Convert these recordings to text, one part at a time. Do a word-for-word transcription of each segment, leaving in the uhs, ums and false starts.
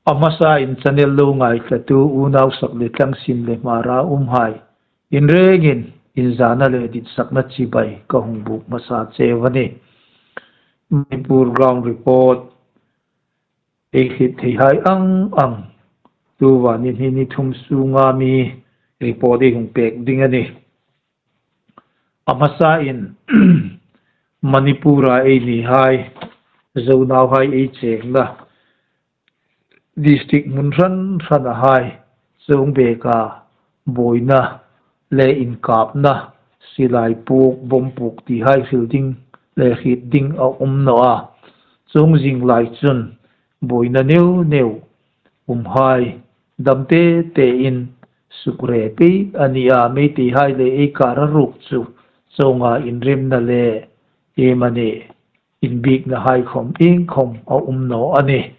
A hmasain channel lo ngaithlatu unau sak le tlang sin le hmara umhai in rengin inzana le ditsakna chibai ka hung buk hmasa cheu a nih. Manipur Ground Report ei hriet theihai ang ang, tu vanin hi ni thum sunga mi report ei hung pek ding a nih. A hmasain Manipura ei nihai, Zo nauhai ei chengna district hmun hran hranahai, chuong beka buoina le inkapna, silai puk, bom puk tihai hril ding le hriet ding a um naw a. Chuong zing lai chun buoina neu neu umhai dam te tein sukre pei a ni a, Meiteihai le ei kara ruok chu chuonga inremna le iemani inbieknahai khom iengkhom a um naw a nih.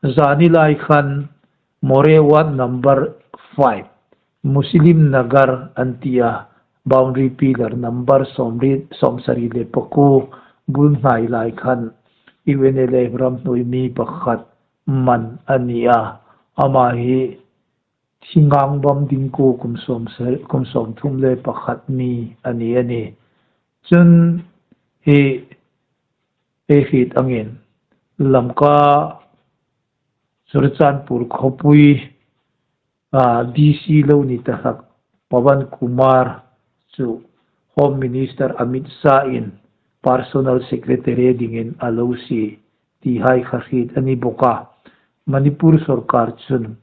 Zani lai khan Moreh Ward number five, Muslim Nagar an ti a, boundary pillar number sawmri-, sawmsari le pakuo, bul hnai lai khan U N L F ramhnuoi mi pakhat man a ni a, ama hi thingang bam ding kuo kum sawm se-, kum sawmthum le pakhat mi a ni a nih. Chun hi ei hriet angin Lamka Churachandpur khawpui, a, D C lo ni ta hlak Pawan Kumar chu Home Minister Amit Shah in personal secretary dingin a lo sie tihai kha hriet a ni bawk a. Manipur sawrkar chun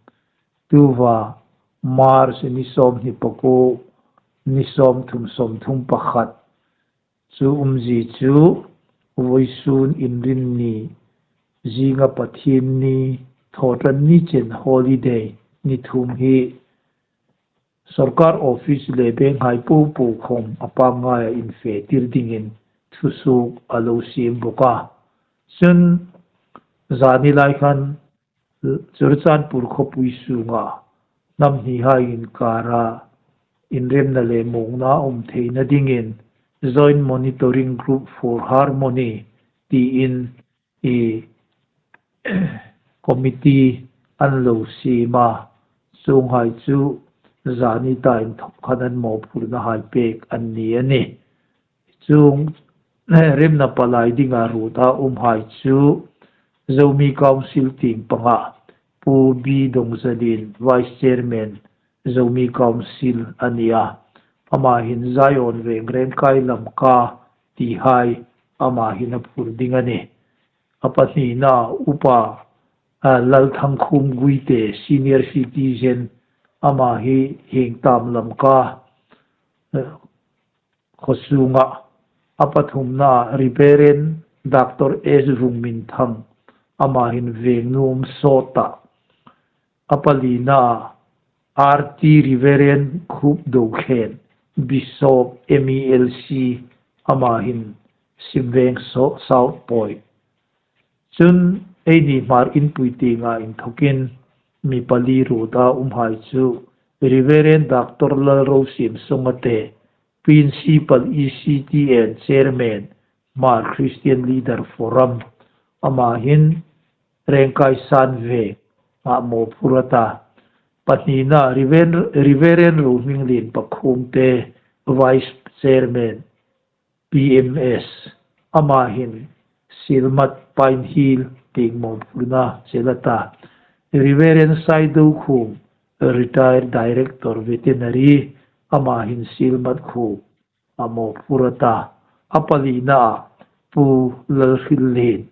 tuta March ni sawmhni pakuo, ni sawmthum, sawmthum pakhat chu umzie chu vawisun Inrinni, zinga Pathienni, Thawṭanni chen holiday ni thum hi sawrkar office le bank hai po po khom a pangngaia infe tir dingin thusuok a lo siem bawk a. Chun zani lai khan Churachandpur khawpui sunga hnam hnihai inkara inremna le muongna um theina dingin Joint Monitoring Group for Harmony tiin i committee an lo siem a, chuonghai chu zani ta inthok khan an mawphurna hai pek an ni a nih. Chuong, eh, remna palai dinga ruota umhai chu Zomi Council tieng panga Pu B Dongzalien, Vice Chairman, Zomi Council a ni a. Ama hin Zion Veng, Rengkai, Lamka tihai ama hin a phur ding a nih. A pahnina Upa, a, Lalthangkhum Guite, senior citizen, ama hi Hiengtam, Lamka, eh, khaw sunga. A pathumna Reverend Doctor S Vungminthang, ama hin Vengnuom sawta. A palina R T Reverend Khup Dokhen, Bishop M E L C, ama hin Simveng South Point. Chun eini Hmar Inpui tienga inthokin mi pali ruota umhai chu Reverend Doctor Lalrosiem Songate, Principal E C T and Chairman, Hmar Christian Leader Forum, ama hin Rengkai Sanve a mawphur a ta. Pahnina Reverend, Reverend Rohminglien Pakhumte, Vice Chairman, P M S, ama hin Sielmat, Pine Hill tieng mawphurna chel a ta. Reverend Saidokhum, Retired Director Veterinary, ama hin Sielmat khuo a mawphur a ta. A palina Pu Lalhrinlien,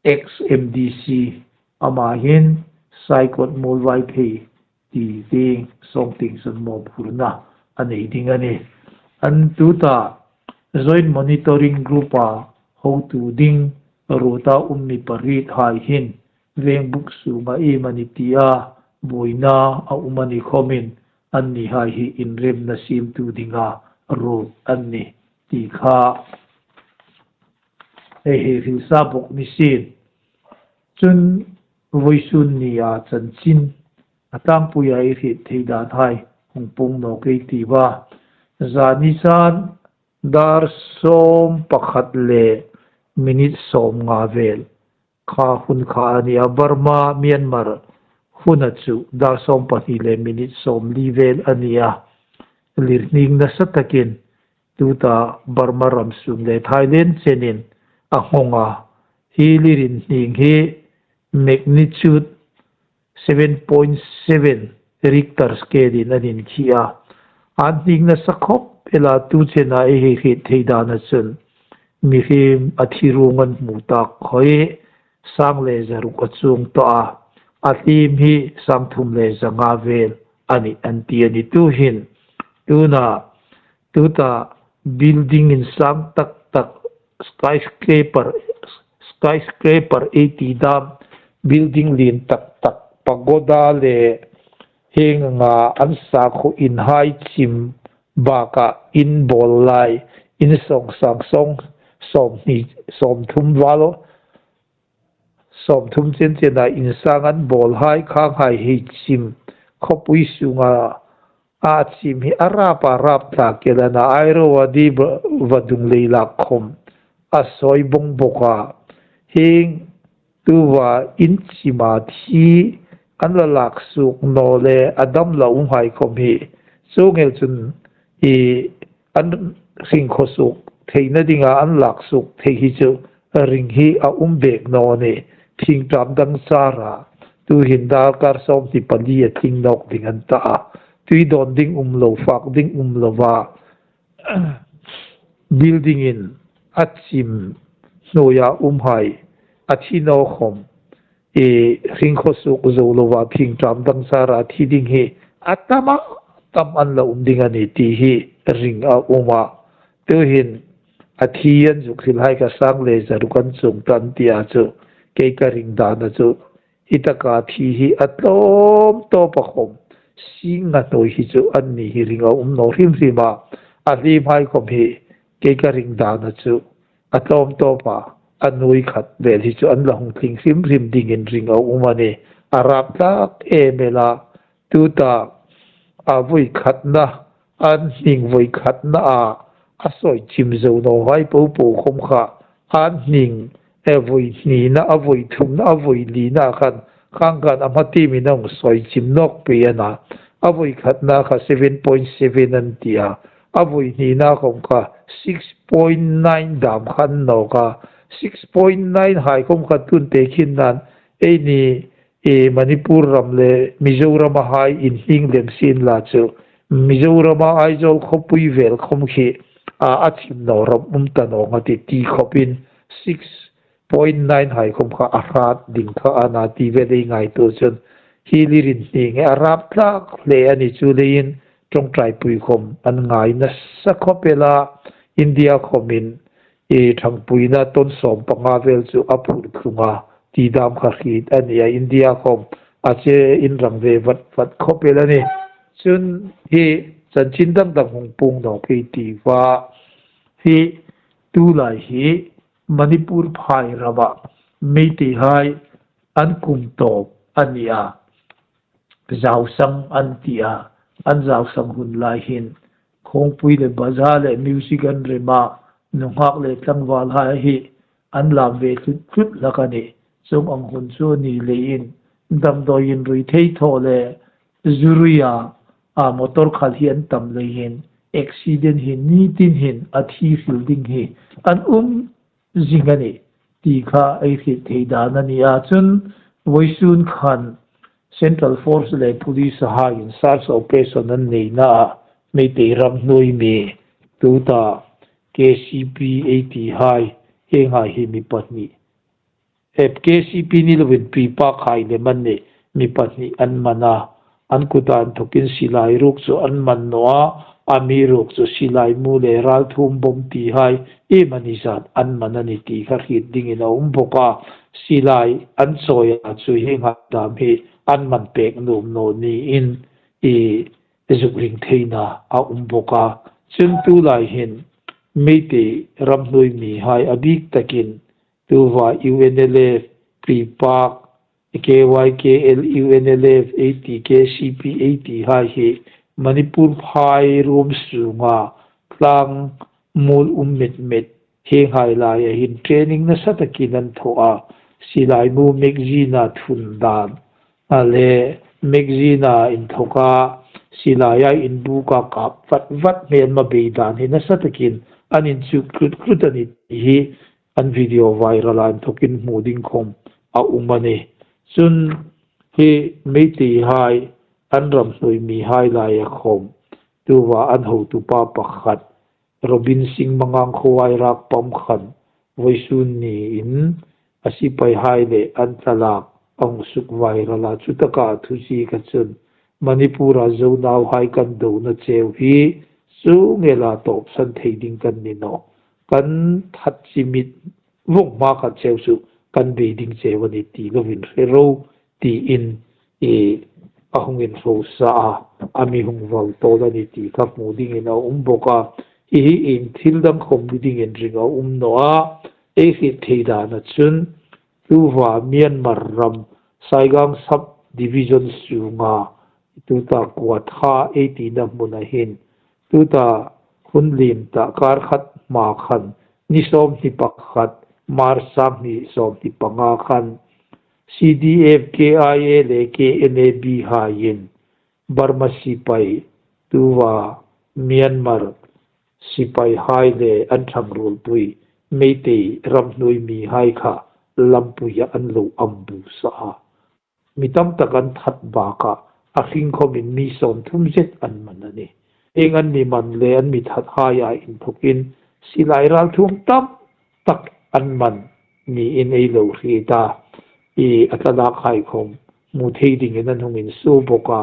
ex M D C, ama hin Saikot, Muolvaiphei ti tieng, Sawngtieng san mawphurna a nei ding a nih. An tuta Joint Monitoring Group-a hotu ding ruota um mi pariethai hin vengbuk sunga iemani tia buoina a um a ni khomin annihai hi inremna siemtu dinga ruot an nih ti kha hei hei hril sa bawk ni sien. Chun vawisun nia chanchin a tlangpuia ei hriet thei danhai hung puong nawk ei tiu a. Zani san dar sawm pakhat le minute sawmnga vel kha hun kha a nia, Burma, Myanmar huna chu dar sawm pahni le minute sawmli vel a ni a. Lirhning nasa takin tuta Burma ram sung le Thailand chenin a nghawng a. Hi lirhning hi magnitude seven point seven Richter scale-in an inkhih a. An hning nasa khawp el a, tu chena ei hei hriet thei dana chun mihriem a thi ruong an hmu tak khawm sang le zaruk a chuong tawh a. A hlim hi sang thum le zanga vel a nih an ti a nih. Tu hin, tuna, tuta building insang tak tak, skyscraper, skyscraper ei ti dam, building lien tak tak, pagoda le hieng anga an sakhuo inhai chim baka in bawl lai, in sawng sang sawng sawmhni, sawmthum val, sawmthum chen chena insang an bawl hai khang hai hei chim, khawpui sunga a chim hi a rap a rap tla ke lana, airowa di va, vadung lei lak khawm a sawi bawng bawk a. Hieng tuta in chima thi an la lak suok naw le a dam la um hai khawm hi, chuong el chun i an hring khaw suok theina dinga an lak suok thei hi chu ring hi a um bek naw ni, thing ṭam dang chara. Tu hin darkar sawmhni pali a tling nawk ding an ta a. Tui dawn ding um lo, fak ding um lova building-in a chim hnuoia um hai a thi naw khawm, i hring khaw suok zo lova thing ṭam dang chara thi ding hi a tam a tam an la um ding a nih ti hi ring a um a. Tu hin a thi an zuk hril hai kha sang le zaruk an chuong tah an ti a chu, kei ka ring dana chu hi taka thi hi a tlawm tawpa khawm sing a hnuoi hi chu an ni hi ring a um naw hrim hrim a. A hlim hai khawm hi kei ka ring dana chu a tlawm tawpa a nuoi khat vel hi chu an la hung tling hrim hrim dingin ring a um a nih. A rap tlak em el a. Tuta a voi khatna, an hning voi khatna a, a sawi chim zo naw hai po po khawm kha, an hning, e, voi hnina, a voi thumna, a voi lina khan, khang khan a hma timin a hung sawi chim nawk pei a na. A voi khatna kha seven point seven an ti a, a voi hnina khawm kha six point nine dam khan nawk a. Six point nine hai khawm kha tun te khin nan, eini, e, Manipur ram le Mizoram a hai inhning lem sien la chu, Mizoram a Aizawl khawpui vel khawm khi a, a chim naw ram um ta nawng a tih, ti khawpin six point nine hai khawm kha a hrat ding kha a na ti vel ei ngaituo chun, hi lirin hning a rap tlak hle a ni chu leiin ṭawngṭaipui khawm an ngai nasa khawp el a. India khawmin i ṭhangpuina ton sawm panga vel chu a phur thlung a, ti dam kha hriet a ni a, India khawm a che in rang ve vat vat khawp el a nih. Chun hi chanchin dang dang hung puong nawk ei ti va, hi tulai hi Manipur phai rama Meitei hai an kum tawp a ni a. Zausang an ti a, an zausang hun lai hin khawngpui le baza le music an rem a, nunghak le tlangval hai hi an lam ve tlut tlut hlak a nih. Chuong ang hun chu a ni leiin damdawiin rui thei thaw le zu rui a, a motor khal hi an tam leiin accident hi nitin hin a thi hril ding hi an um zing a nih ti kha ei hriet thei dan a ni a. Chun vawisun khan Central Force le Police haiin search operation an neina a, Meitei ram hnuoi mi tuta K C P ei ti hai, hieng hai hi mi pahni, e, K C P ni lovin PREPAK hai lem an nih, mi pahni an man a, an kuta inthokin silai ruok chu an man naw a, amiruokchu silai mu le ralthuom bawm ti hai iem a ni zat an man a ni ti kha hriet dingin a um bawk a. Silai an chawi a chu hieng hai dam hi an man pek nuom naw niin i zuk ring theina a um bawk a. Chun tulai hin Meitei ram hnuoi mi hai a bik takin tuta U N L F, PREPAK, K Y K L, U N L F ei ti, K C P ei ti hai hi Manipur phai ruom sunga tlangmuol um met met hieng hai laia hin training nasa takin an thaw a, silai mu magazine-a thun dan, a le magazine-a inthoka silaia inbuka kap vat vat hmel ma bei dan hi nasa takin an inchuk krut krut a ni ti hi an video viral-a inthokin hmu ding khawm a um a nih. Chun hi Meiteihai an ram hnuoi mihai laia khawm tuta an hotupa pakhat Robin Singh Mangang khuoa rak pam khan vawisun niin a sipaihai le an thlalak a hung suk viral a, chutaka thu ziek kha chun Manipur-a Zo nauhai kan dona cheu hi suk ngela tawpsan thei ding kan ni nawh. Kan that chimit vawng hma khat cheu chu kan bei ding cheu a nih ti lovin hre ro tiin a hung inhrosa a, a mi hung val tawl a nih ti kha hmu dingin a um bawk a. Hi hi in thil dang khawm ni dingin ring a um naw a, ei hriet thei dana chun tuta Myanmar ram Saigang sub division sunga tuta Kuatha ei tina hmuna hin tuta hun liem ta kar khat hma khan ni sawmhni pakhat, March sanghni sawmhni panga khan C D F, K I A le K N A B haiin Burma sipai tuta Myanmar sipaihai le an ṭhangruolpui Meitei ram hnuoi mihai kha lampuia an lo ambuh sa a. Mi tam tak an that bakah a hring khawmin mi sawmthum zet an man a nih. Hieng an mi man le an mi thathaia inthokin silai ralthuom tam tak an man niin ei lo hriet a. A thlalak hai khawm hmu thei dingin an hung insuo bawk a.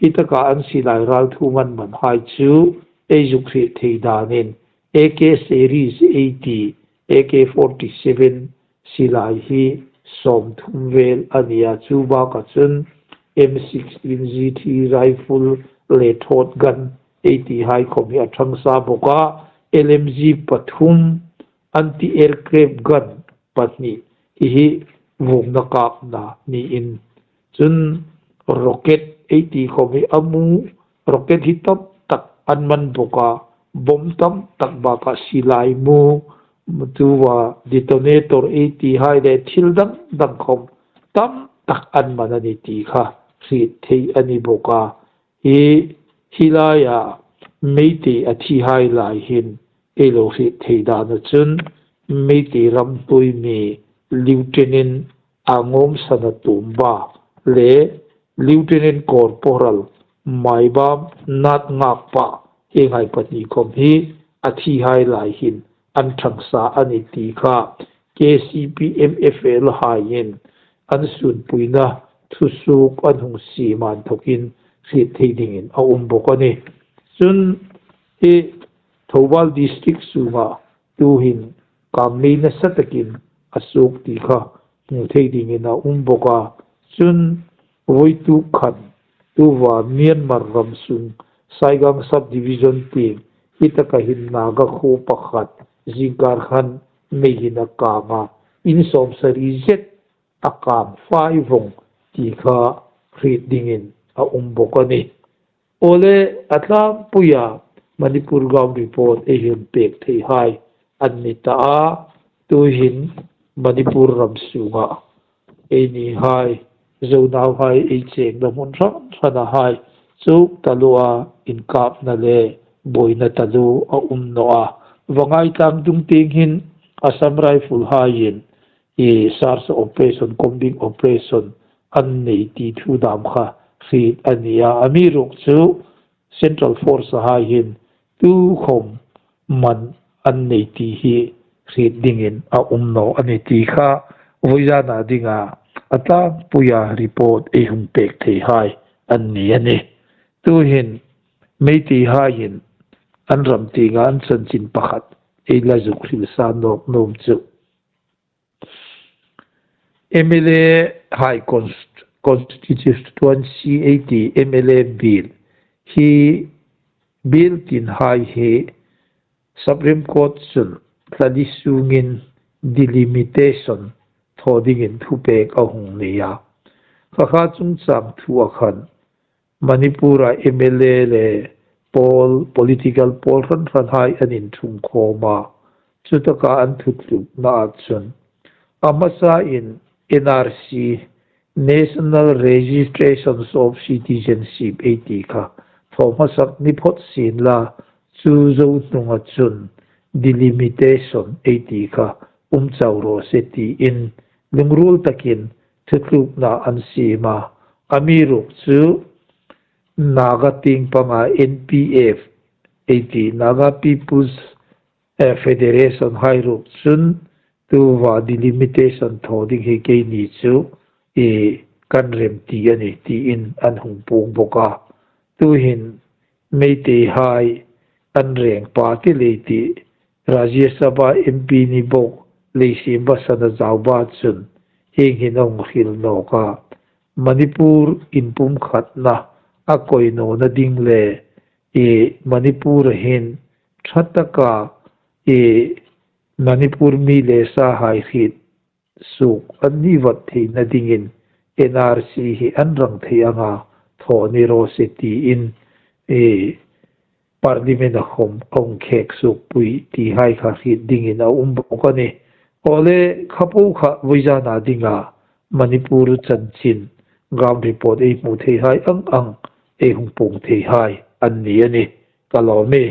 Hi taka an silai ralthuom an manhai chu ei zuk hriet thei danin A K series eighty, A K forty-seven silai hi sawmthum vel a ni a, chu bakah chun M sixteen G three rifle le thawt gun ei tihai khawm hi a ṭhang sa bawk a, L M G pathum anti-aircraft gun pahni hi hi vuongna kapna niin chun rocket ei ti khawm hi a mu, rocket hi tam tak an man bawk a, bomb tam tak bakah silai mu, tuta detonator ei tihai le thil dang dang khawm tam tak an man a nih ti kha hriet thei a ni bawk a. Hi, hi laia Meitei a thihai lai hin ei lo hriet thei dana chun Meitei ram hnuoi mi Lieutenant Angom Sanatumba le Lieutenant Corporal Maibam Natngakpa hienghai pahni khawm hi a thihai lai hin an ṭhang sa a nih ti kha K C P M F L haiin an sunpuina thusuok an hung siem a inthokin hriet thei dingin a um bawk a nih. Chun hi Thoubal District sunga tuhin kam nei nasa takin a suok ti kha hmu thei dingin a um bawk a. Chun vawituk khan tuta Myanmar ram sung Saigang subdivision tieng hi taka hin Naga khuo pakhat zingkar khan mei hin a kang a, in sawmsari zet a kang fai vawng ti kha hriet dingin a um bawk a nih. Awle, a tlangpuia Manipur ground report ei hung pek theihai an ni ta a, tuhin Manipur ram sunga einihai, Zo nauhai ei chengna hmun hran hranahai chuk taluoa inkapna le buoina taluo a um naw a. Vangai tlang dung tieng hin Assam Rifle haiin search operation, combing operation an nei ti thu dam kha hriet a ni a. Amiruokchu Central Force hai hin tukhawm man an nei ti hi hriet dingin a um naw a nih ti kha vawizana dinga a tlangpuia report ei hung pek theihai an ni a nih. Tuhin Meitei haiin an ram tienga an chanchin pakhat ei la zuk hril sa nawk nuom chu M L A hai const-, constituency ei ti M L A bill hi, bill tin hai hi Supreme Court chun thla li sungin delimitation thaw dingin thupek a hung nei a. Kha kha chungchang thua khan Manipur-a M L A le pawl, political pawl hran hran hai an inṭhung khawm a. Chutaka an thutlukna ah chun a hmasain N R C National Registrations of Citizenship ei ti kha thaw hmasak ni phawt sienla, chu zo hnunga chun delimitation ei ti kha um chau raw se tiin lungruol takin thutlukna an siem a. Amiruokchu Naga tieng panga N P F ei ti, Naga People's, eh, Federation hai ruok chun tuta delimitation thaw ding hi keini chu kan rem ti a nih tiin an hung puong bawk a. Tuhin Meiteihai an reng party lei ti Rajya Sabha M P ni bawk Leishemba Sanajaoba chun hieng hin a hung hril nawk a. Manipur inpumkhatna a koi nawna ding le Manipur-a hin ṭha taka Manipur mi le sahai hriet suok an ni vat theina dingin N R C hi an rang thei anga thaw ni raw se tiin Parliament-a khawm a hung khek suokpui tihai kha hriet dingin a um bawk a nih. Awle, kha po kha vawizana dinga Manipur chanchin ground report ei hmu theihai ang ang ei hung puong theihai an ni a nih. Ka lawm e.